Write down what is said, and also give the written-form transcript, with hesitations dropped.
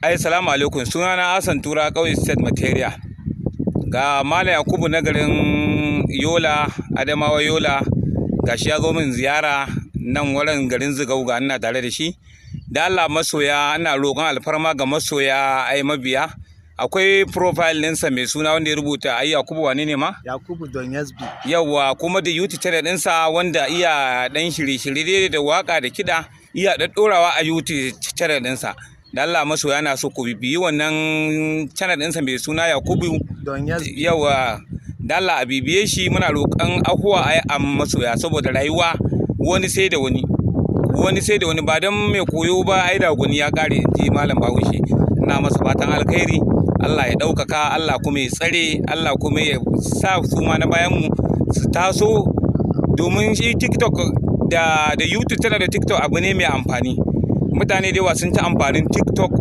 Ai, salamu alaikum. Sunana Hassan Tura, Kauye State Material. Ga Malam Yakubu na garin Yola, Adamawa Yola, gashi ya zo min ziyara nan wurin garin Zigau. Ga ina tare da shi. Da Allah masoya, ina roƙon alfarma ga masoya, ai mabiya. Akwai profile ɗinsa mai suna wanda ya rubuta, ai Yakubu wane ne ma? Yakubu Don SB. Yawwa, kuma da YouTube channel ɗinsa wanda iya ɗan shirye-shirye da waka da kiɗa, iya ɗaɗɗorawa a YouTube channel ɗinsa. Da Allah masoya, na so ku bibiyi wannan channel ɗinsa mai suna Yakubu Don SB. Yawa, da Allah a bibiye shi. Muna roƙon ahuwa ai a masoya, saboda rayuwa wani sai da wani, wani sai da wani. Ba don mai koyo ba ai da gwani ya kare, in ji Malam Bahaushe. Ina masa fatan alkhairi, Allah ya ɗaukaka, Allah kuma ya tsare, Allah kuma ya sa su ma na bayan mu su taso, domin shi TikTok da YouTube tana da TikTok abu ne mai amfani. Mutane da yawa sun ci amfanin TikTok.